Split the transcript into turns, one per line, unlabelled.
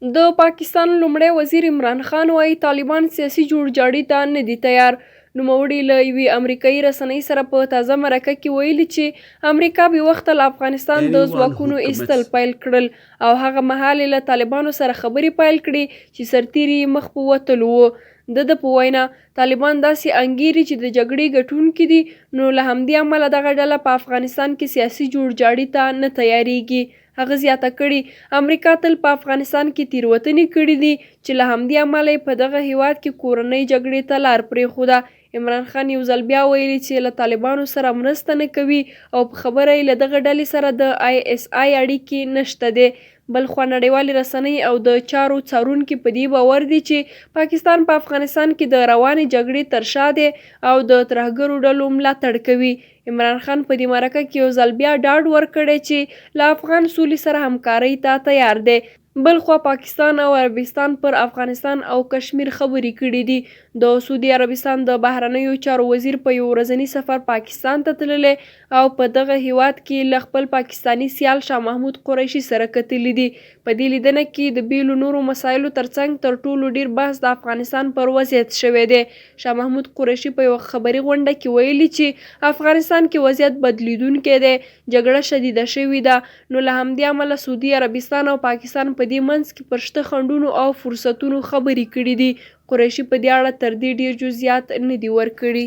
د پاکستان لومړی وزیر عمران خان وايي، طالبان سیاسي جوړجاړي ته نه دي تیار. نوموړي له یوې امریکايي رسنۍ سره په تازه مرکه کې ویلي چې امریکا بې وخته له افغانستان د
Anyone who
ځواکونو
commits
ایستل پیل کړل او هغه مهال یې له طالبانو سره خبرې پیل کړې چې سرتیري یې مخ په وتلو وو. د ده په وینا، طالبان داسې انګېري چې د جګړې ګټونکي دي، نو له همدې امله دغه ډله په افغانستان کې سیاسي جوړجاړي ته نه تیارېږي. هغه زیاته کړې، امریکا تل په افغانستان کې تېروتنې کړې دي چې له همدې امله یې په دغه هېواد کې کورنۍ جګړې ته لار پرېښوده. عمران خان یو ځل بیا ویلي چې له طالبانو سره مرسته نه کوي او په خبره یې له دغه ډلې سره د آی ایس آی اړیکې نشته دی. بلخوا نړیوالې رسنۍ او د چارو څارونکي په دې باور دي چې پاکستان په افغانستان کې د روانې جګړې تر شا دی او د ترهګرو ډلو ملاتړ کوي. عمران خان په دې مرکه کې یو ځل بیا ډاډ ورکړی چې له افغان سولې سره همکارۍ ته تیار دی. بلخوا پاکستان او عربستان پر افغانستان او کشمیر خبرې کړې دي. د سعودي عربستان د بهرنیو چارو وزیر په یو ورځني سفر پاکستان ته تللی او په دغه هیواد کې له خپل پاکستاني سیال شاه محمود قریشي سره کتلي دي. په دې لیدنه کې د بېلو نورو مسایلو ترڅنګ تر ټولو ډېر بحث د افغانستان پر وضعیت شوی دی. شاه محمود قریشي په یوه خبري غونډه کې ویلي چې افغانستان کې وضعیت بدلېدونکی دی، جګړه شدیده شوې ده، نو له همدې امله سعودي عربستان او پاکستان په دې منځ کې پر شته خنډونو او فرصتونو خبرې کړې دي. قریشي په دې اړه تر دې ډېر جزییات نه دي ورکړي.